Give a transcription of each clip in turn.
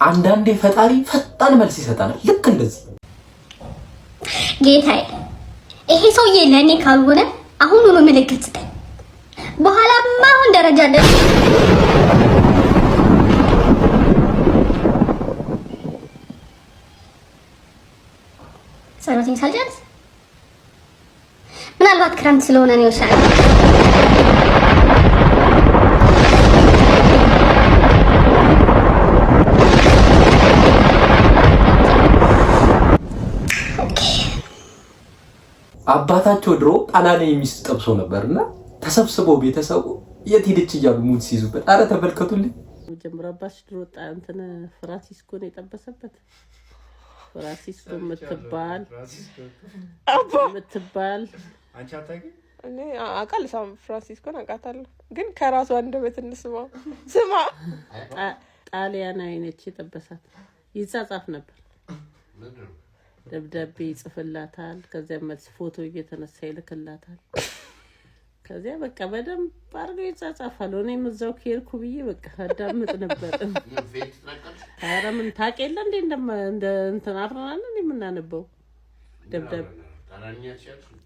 አንዳንዴ ፈጣሪ ፈጣን መልስ ይሰጠናል። ልክ እንደዚህ። ጌታዬ፣ ይሄ ሰውዬ ለእኔ ካልሆነ አሁኑኑ ምልክት ስጠኝ። በኋላማ አሁን ደረጃ ደርሼ ጸሎቴን ሳልጨርስ፣ ምናልባት ክረምት ስለሆነ ነው ይወስናል። Okay. አባታቸው ድሮ ጣሊያናዊ ሚስት ጠብሶ ነበርና ተሰብስበው ቤተሰቡ የት ሄደች እያሉ ሙድ ሲይዙበት፣ አረ ተመልከቱልኝ። መጀመሪያ አባትሽ ድሮ እንትን ፍራንሲስኮን የጠበሰበት ፍራንሲስኮ የምትባል። እኔ አውቃለሁ። ሳን ፍራንሲስኮን አውቃታለሁ፣ ግን ከራሱ አንደበት እንስማው። ስማ። ጣሊያናዊ ነች የጠበሳት። ይጻጻፍ ነበር፣ ደብዳቤ ይጽፍላታል። ከዚያ መልስ ፎቶ እየተነሳ ይልክላታል። ከዚያ በቃ በደንብ አድርገው ይጻጻፋሉ። እኔም እዛው ከሄድኩ ብዬ በቃ አዳምጥ ነበር። ኧረ ምን ታውቅ የለ እንዴ፣ እንደ እንትን አብረን እንደ የምናነበው ደብዳቤ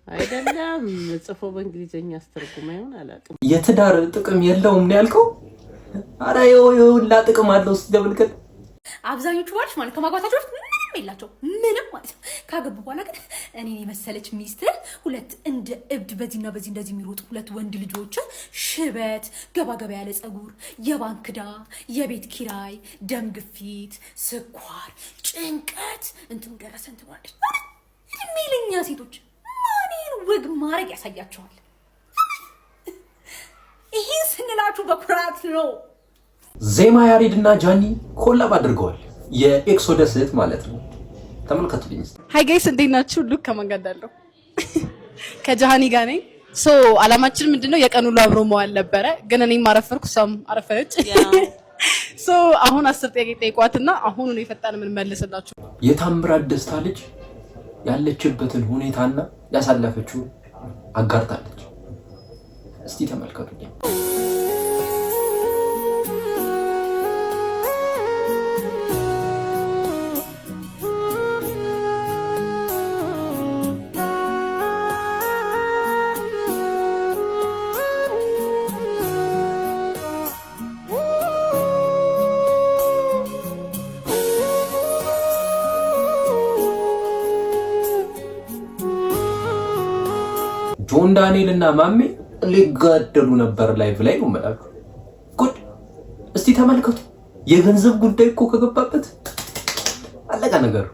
አይደለም፣ ጽፎ በእንግሊዝኛ አስተርጉማ ይሆን አላውቅም። የትዳር ጥቅም የለውም ነው ያልከው? አረ ይኸውላ ጥቅም አለው። እስኪ ተመልከት። አብዛኞቹ ባሎች ማለት ከማግባታቸው በፊት ምንም የላቸው፣ ምንም ማለት ነው። ካገቡ በኋላ ግን እኔን የመሰለች ሚስት፣ ሁለት እንደ እብድ በዚህና በዚህ እንደዚህ የሚሮጡ ሁለት ወንድ ልጆች፣ ሽበት፣ ገባ ገባ ያለ ፀጉር፣ የባንክ ዕዳ፣ የቤት ኪራይ፣ ደም ግፊት፣ ስኳር፣ ጭንቀት፣ እንትኑ ደረሰ እንትኑ አለች። እድሜ ለኛ ሴቶች ማንን ወግ ማድረግ ያሳያቸዋል። ይህን ስንላችሁ በኩራት ነው። ዜማ ያሬድ እና ጃኒ collab አድርገዋል። የኤክሶደስ እህት ማለት ነው። ተመልከቱልኝ እስኪ። Hi guys፣ እንዴት ናችሁ? Look ከማን ጋር እንዳለሁ፣ ከጃሃኒ ጋር ነኝ። So አላማችን ምንድነው? የቀን ውሎ አብሮ መዋል ነበረ፣ ግን እኔም አረፈርኩ እሷም አረፈረች። So አሁን 10 ጥያቄ ጠይቋትና አሁኑ ነው የፈጣን የምንመልስላችሁ። የታምራት ደስታ ልጅ ያለችበትን ሁኔታና ያሳለፈችውን አጋርታለች። እስቲ ተመልከቱልኝ። ጆን ዳንኤል እና ማሜ ሊጋደሉ ነበር live ላይ ነው የምላችሁ። ጉድ! እስቲ ተመልከቱ። የገንዘብ ጉዳይ እኮ ከገባበት አለቀ ነገሩ።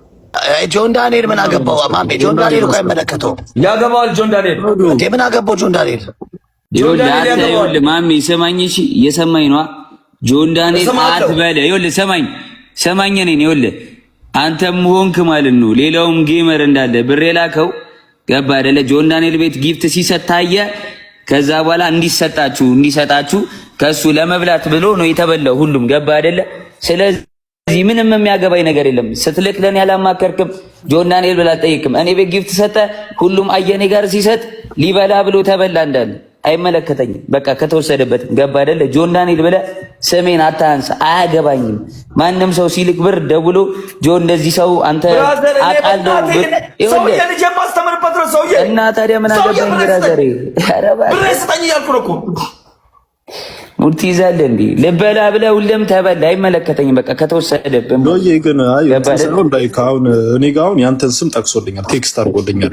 ጆን ዳንኤል ምን አገባው? ማሜ፣ ጆን ዳንኤል እኮ አይመለከተውም። ያገባዋል። ጆን ዳንኤል። እንዴ፣ ምን አገባው ጆን ዳንኤል? ይኸውልህ አንተ፣ ይኸውልህ ማሜ ስማኝ፣ እሺ እየሰማኝ ነዋ። ጆን ዳንኤል አትበል። ይኸውልህ ስማኝ፣ ስማኝ እኔን፣ ይኸውልህ አንተም ሆንክ ማለት ነው ሌላውም gamer እንዳለ ብር የላከው ገባ አይደለ? ጆን ዳንኤል ቤት gift ሲሰጥ ታየ። ከዛ በኋላ እንዲሰጣችሁ እንዲሰጣችሁ ከሱ ለመብላት ብሎ ነው የተበላው። ሁሉም ገባ አይደለ? ስለዚህ ምንም የሚያገባኝ ነገር የለም። ስትልክ ለኔ አላማከርክም። ጆን ዳንኤል ብላ አትጠይቅም። እኔ ቤት gift ሰጠ፣ ሁሉም አየኔ ጋር ሲሰጥ ሊበላ ብሎ ተበላ እንዳለ አይመለከተኝም። በቃ ከተወሰደበት ገባ አይደለ? ጆን ዳንኤል ብለህ ስሜን አታንሳ፣ አያገባኝም። ማንም ሰው ሲልክ ብር ደውሎ ጆን እንደዚህ ሰው አንተ አውቃለሁ ብር ሰውዬ ልጅ የማስተምርበት ነው ሰውዬ። እና ታዲያ ምን አገባኝ? Brother፣ ብር ስጠኝ እያልኩ ነው እኮ። ሙድ ትይዛለህ እንዴ? ልበላ ብለህ ሁሌም ተበላ፣ አይመለከተኝም። በቃ ከተወሰደብህ ሎዬ ግን አይ እንትን ሳይሆን like አሁን እኔ ጋር አሁን ያንተን ስም ጠቅሶልኛል፣ text አድርጎልኛል።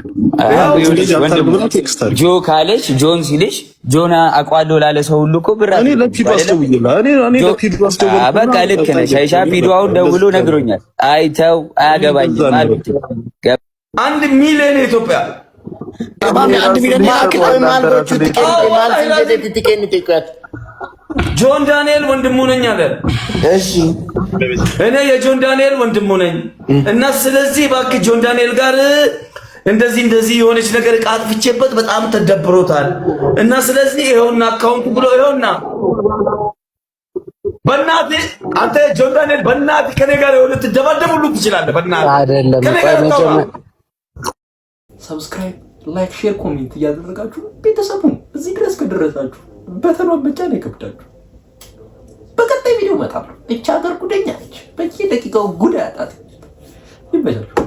Text አድርጎ ጆ ካለሽ፣ ጆን ሲልሽ ጆና አውቀዋለሁ ላለ ሰው ሁሉ እኮ ብር እኔ ለፒዶ አስደውዬልህ፣ እኔ ለፒዶ አስደውዬልህ። በቃ ልክ ነሽ አይሻ። ፒዶ አሁን ደውሎ ነግሮኛል። አይተው አያገባኝም አልኩት። 1 ሚሊዮን የኢትዮጵያ ማሜ፣ 1 ሚሊዮን ያክል ጆን ዳንኤል ወንድሙ ነኝ አለ። እሺ። እኔ የጆን ዳንኤል ወንድሙ ነኝ እና ስለዚህ እባክህ ጆን ዳንኤል ጋር እንደዚህ እንደዚህ የሆነች ነገር ዕቃ አጥፍቼበት በጣም ተደብሮታል እና ስለዚህ ይኸውና account ኡ ብሎ ይኸውና። በእናትህ አንተ ጆን ዳንኤል፣ በእናትህ ከኔ ጋር የሆነ ትደባደብ ሁሉ ትችላለህ። በእናትህ አይደለም። ከኔ ጋር ታውራ። Subscribe፣ like፣ share፣ comment እያደረጋችሁ ቤተሰቡን እዚህ ድረስ ከደረሳችሁ button ኗን መጫን አይከብዳችሁ። በቀጣይ ቪዲዮ እመጣለሁ። እቻ ሀገር ጉደኛ ነች። በየደቂቃው ጉድ አያጣት። ይመቻችሁ።